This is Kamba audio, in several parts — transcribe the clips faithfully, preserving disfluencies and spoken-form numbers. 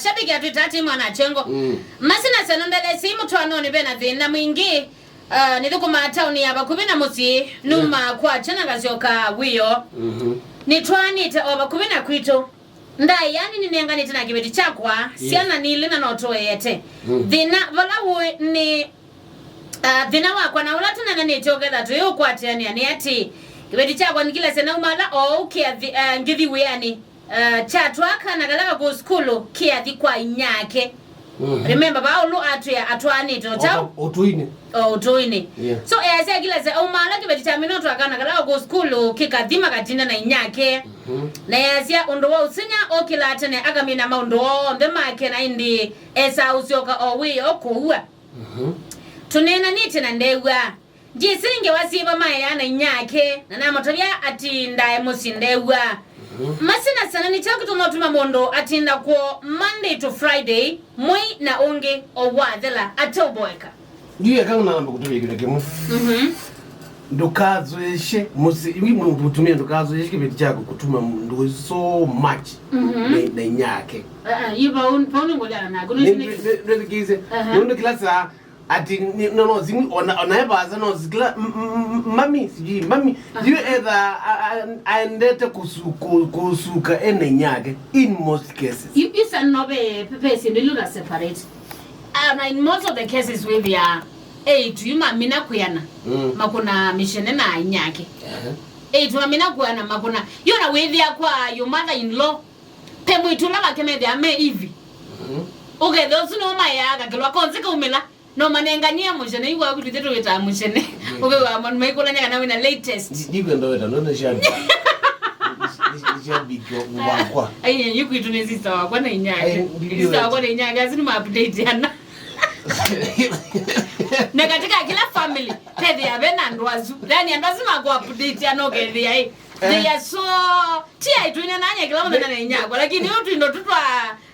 Shabiki atwĩta atĩ mwana Chengo. Mm. Masina seno ndele si mũtwaanonĩ ve na thĩna mwingĩ. Uh, nĩthũkũmaa taoni ya vakuvĩ na mũsyĩ, numa kwakya na ngasyoka wĩoo. Mhm. Nĩtwaanĩte o vakuvĩ na kwitũ. Ndaĩ yani nĩnenganĩte na kĩveti kyakwa, yes, syana nilĩ na no tũeete. Mm. Thĩna vala ũĩ nĩ, uh, thĩna wakwa na ũla tũnenanĩte ũketha tũyĩũkwatĩanĩa nĩ atĩ kĩveti kyakwa nĩkĩlasya nauma ala oou kĩathi, uh, ngĩthi wĩanĩ. Uh, kyatwaa kana kala kakũ sukulu kĩathi kwa inyake. Mhm. Remember, Paulo atwĩa atwaanĩte o kyaũ? O ũtũinĩ. O ũtũinĩ. Yeah. So, easya kĩlasya auma ala kĩveti kya mĩnoo twa kana kala kakũ sukulu kĩkathi makatinda na inyake. Mhm. Na easya ũndũ wa ũsinya okĩlaa tene akamina maũndũ onthe make na ĩndĩ esaa ũsyoka o wĩoo kũua. Mhm. Tũneenanĩtye na ndew'a. Ndyĩsĩ ngewa syĩva maea na inyake, na namatavya atindae mũsyĩ ndew'a. Mhm. Masina sana nĩ kyaũ kĩtonya ũtuma mũndũ atinda kwoo Monday to Friday, mwei na ũngĩ o wathela ateũvoeka? Yu eka namba kũtavya kĩndũ kĩmwe. Mhm. Ndũkazoeshe mũsyĩ, wi mũndũ mũtumĩa ndũkazoeshe kĩveti kyaku kũtuma ndũĩ so much, mhm, na, na inyake. Ah, ah, yu vau, vau nĩngũleana naku, nĩ, nĩ, nĩ, nĩthikĩĩsye. Aha. Nũndũ kĩla saa, ati, ni, no, no, simu, ona, ona e vaasa, no, sikila, m-, m-, m-, mami, sijui, mami, aha, yu etha, a-, a-, aendete kusu-, ku-, kusuka ena inyake, in most cases. You, you said no ve, ve, ve syĩndũ ila separate. Ah, na in most of the cases wĩthĩa, eight, yu mamina kwĩana, mm, makũna mĩsyene na inyake. Aha. Eight, mamina kwĩana, makũna. Yu na wĩthĩa kwa your mother in law, pe mwĩtu ũla wake methĩa me ivi. Mhm. Ũkethĩa ũsu nĩwe maĩaa kakĩlwa konze kaumĩla. No manenganie mũsyene yu waku twĩthĩ tũwĩtaa mũsyene. Mm. Ũkew'a maikũlany'a kana wĩna latest. Ndi-, ndikwenda weta, no nĩ shabiki. Nĩ, nĩ, nĩ shabiki wa-, wakwa. Ai, yu kwitũ nĩ sister wakwa na inyake. Ai, ndi-, ndi-, sister wakwa na inyake, asu nĩ ma update ana. Na katika kila family, pethĩa ve na andũ asu. Yani andũ asu ma ku update ana ũkethĩa, eh, they are so, ti aitũ ina nanye kila mũthenya na inyakwa, lakini ũtwindo tutwa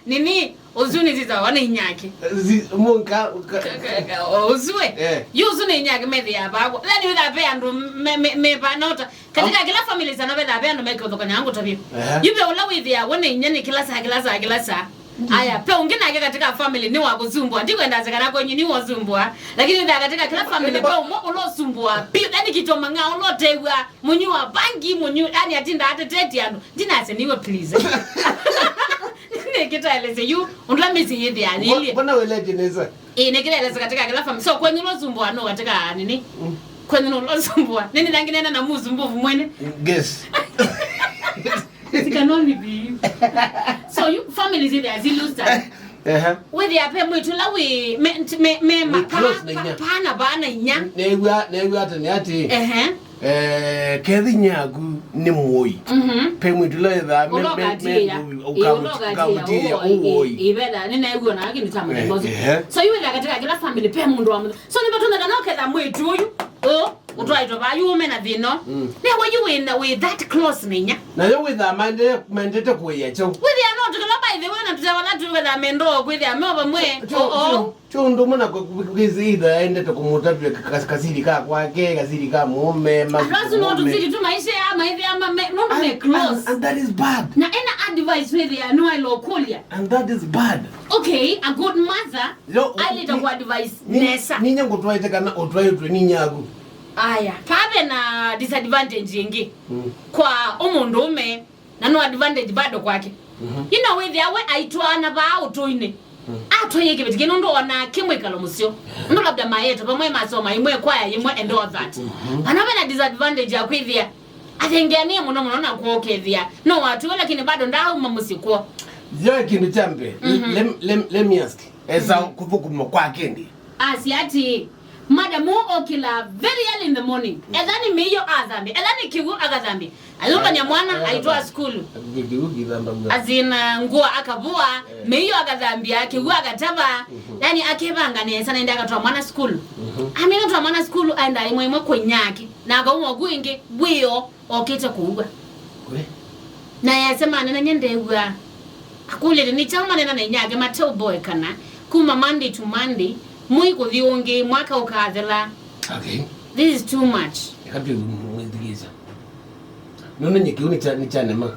nini, ũsu nĩ sister wa na inyake. Zi-, mũnka, ka- Ka- ka- ka- o ũsu we. Eh. Yu ũsu nĩ inyake methĩa vavo. Then wĩthaa ve andũ me- me- me vanota. Katika kila family sana vethaa ve andũ mekĩũthũkany'a ngũtavya. Ehe. Yu ve ũla wĩthĩa we na inya nĩ kila saa, kila saa, kila saa. Aya, pe ũngĩ nake katika family nĩ wa kũsumbua. Ndikwenda ase kana kwenyu nĩ wa ũsumbua. Lakini wĩthaa katika kila family pe ũmwe ũla ũsumbua. Pi, yani kichwa mang'aa ũla ũtew'a. Mũnywi wa bangi, mũnywi, yani atinda ateteti andũ. Ndinase niwe, please. Nĩkĩtaelesye yu, ũndũ la mĩsyĩ yĩthĩa yĩlye. Mbona welete nesa? Ĩĩ, nĩkĩtaelesye katika kila family. So, kwenyu losumbua no katika nini? Mm. Kwenyu no losumbua. Nini nangi nena na musumbufu mwene? Guess. It can only be you. So, you families yĩthĩa zi lose time. Ehe. Wĩthĩa ve mwĩtu ũla wĩ, me, me, me ma, wĩ close na pa, inya. Pa, pana, pana inya. New'a, new'a ata nĩ ati, ehe, eh, kethi nyaku nĩ mũi. Mhm. Pe mwĩtu ũla wĩthaa, me, me, me, ũlokatĩĩa. Ĩ, ũlokatĩĩa, ũkamũtĩĩa, ũo, ĩ, ũoi. Ĩ, vetha, nĩ new'a na kĩndũ kya mũthemba ũsu. Eh, ehe. So, yu wĩthĩa katika kila family, pe mũndũ wa mũthemba. So, nĩ vatũneka no ketha mwĩtu ũyu, ũ, ũtwaĩtwe vaa yu ũme na thĩna. Mm. Nĩwe yu wĩ na, wĩ that close na inya. Na yo wĩthaa maendete, maendete kũĩa kyaũ. Wĩthĩa no tũkĩla by the way na tũtewa na tũwĩthaa mendo kwĩthĩa me vamwe. Kyo, o, o. Kyo, kyo ũndũ ũmwe na kwĩthĩa aendete kũmũtavya ka-, ka-, kasili ka kwake, kasili ka mũũme, ma-, andũ asu no mũũme. Tũsili tu maisha ya maithĩa ma me, no me close. And, and, and that is bad. Na ena advice wĩthĩa no elo kũlya. And that is bad. Okay, a good mother. Yo, ailĩte ni-, ku advice ni-, nesa. Ninya ngũtwaĩte kana ũtwaĩtwe ni nyaku. Aya, pave na disadvantage ĩngĩ. Mm. Kwa ũmũndũũme, na no advantage bado kwake. Mhm. Ino wĩthĩa we aitwaana vaa ũtũinĩ. Mm. Atwaie kĩveti kĩĩ nũndũ ona kĩ mwĩkalo mũseo. Nũndũ labda mayeto vamwe masoma imwe kwaya imwe and all that. Mhm. Ana vena disadvantage ya kwĩthĩa athengeanie mũno mũno na kwokethĩa. No watuwe lakini bado ndauma mũsyĩ kwoo. Yo kĩndũ kya mbee. Mhm. Let, let, let me ask. Esa kũthũkũma kwa kendi. Asya atĩĩ, madam ũũ okĩlaa very early in the morning. Etha nĩ mĩio athambya, etha nĩ kĩw'ũ akathambya. Ayũmbany'a mwana, aitwaa sukulu. Kĩw'ũ kĩthambagwa. Asina nguo akavũa, mĩio akathambya, kĩw'ũ akatava. Mhm. Yani akevanga nesa na ĩndĩ akatwaa mwana sukulu. Mhm. Amina twaa mwana sukulu, aendaa ĩmwe ĩmwe kwa inyake. Na akauma ũku ĩngĩ, wĩoo. Okĩte kũua. We. Na yasya manenany'a ndew'aa. Akũlĩte nĩ kyaũ manena na inyake mateũvoekana kuma Monday to Monday, mwei kũthi ũngĩ, mwaka ũkathela. Okay. This is too much. Eka twĩ mwĩthikĩĩsya. Nũndũ nyie kĩu nĩ kya, nĩ kyanema.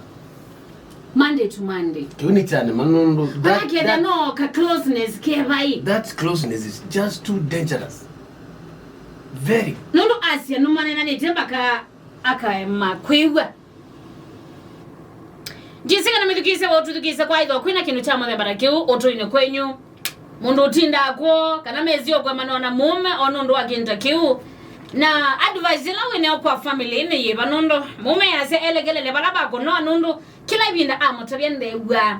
Monday to Monday. Kĩu nĩ kya nĩma nũndũ that, Manake ethĩa that, no ka closeness ke vai. That closeness is just too dangerous. Very. Nũndũ asia nũmanenanĩtye mpaka akaema kwĩw'a. Ndisĩ kana mĩthukĩĩsya wa ũtũthukĩĩsya kwa itho kwĩna kĩndũ kya mũthemba ta kĩu ũtũinĩ kwenyu. Mũndũ ũtindaa kwoo, kana mesĩ ũkwemanwa na mũũme o nũndũ wa kĩndũ ta kĩu. Na advice ĩla wĩnayo kwa family nĩ yĩva? Nũndũ mũũme yasya elekelele vala vakũnoa, nũndũ kĩla ĩvinda amũtavya ndew'aa.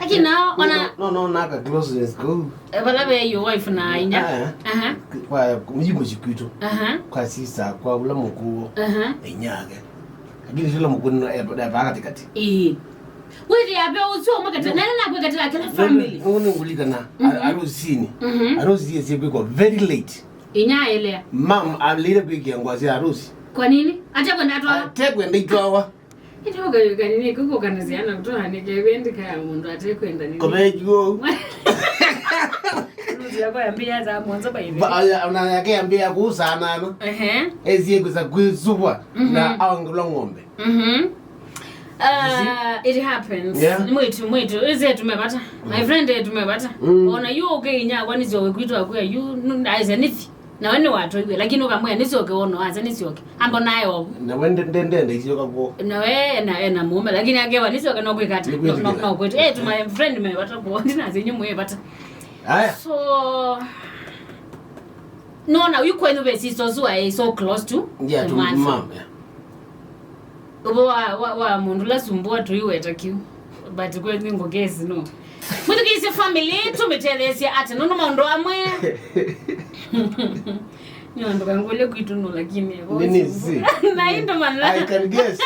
Lakini nao ona no no naka closeness kũu. Eh, vala ve your wife na inya. Aya. Aha. Kwa mjimbo chikwito. Aha. Kwa sisa kwa ula mkuu. Aha. Inyake. Lakini sila mkuu na ya ya katikati. Ii. Wĩthĩa ve ũsu ũmwe katĩ nene nakwĩkatĩla kĩla family. Nũnĩ ngũlikana arusinĩ. Arusi yĩsie kwĩkwa very late. Inya aelea. Mam alĩire kwĩkĩa ngwa sya arusi. Kwa nini? Atekwenda atwawa. Atekwenda itwawa. Ĩtĩ ũkayũkanĩnĩ kũkũkanĩsya na kũtwaanĩke ĩvĩndĩka ya mũndũ atekwenda nini. Komejuo. Rusi yako yambĩa saa mũonza by the way. Ona yake yambĩa kũu saa nana. Ehe. Esie kwĩsa kwĩsuvwa na aongela ng'ombe. Mhm. Uh, it happens. Yeah. Mwitu mwitu ize tumepata. My friend tumepata. Mm. Ona yu ukinya kwa nisi owe kwitu akuya yu aize nithi. Nawe nĩwatũiwe lakini ũkamwĩa nĩsyoke wono aza nĩsyoke ambo nayo. Nawe ndendenda isyoka kwoo. Nawe ena ena mũme lakini akewa nĩsyoke no kwĩkata. No kwĩtu eh to my friend me bata kwoo ndina zenyu mwe bata. Aya. So nona uyu kwenyu be sister who are so close to. Yeah, to mom. Ũvoo wa, wa, wa mũndũ ũla sumbua tũiweta kĩu. But kwĩ nĩ ngũkesi no. Mwĩthukĩĩsye family tũmĩtetheesye ata nũndũ maũndũ amwe. Nĩ andũ kangũlye kwitũ no lakini. Nĩnĩsĩ. Na indo mana. I can guess.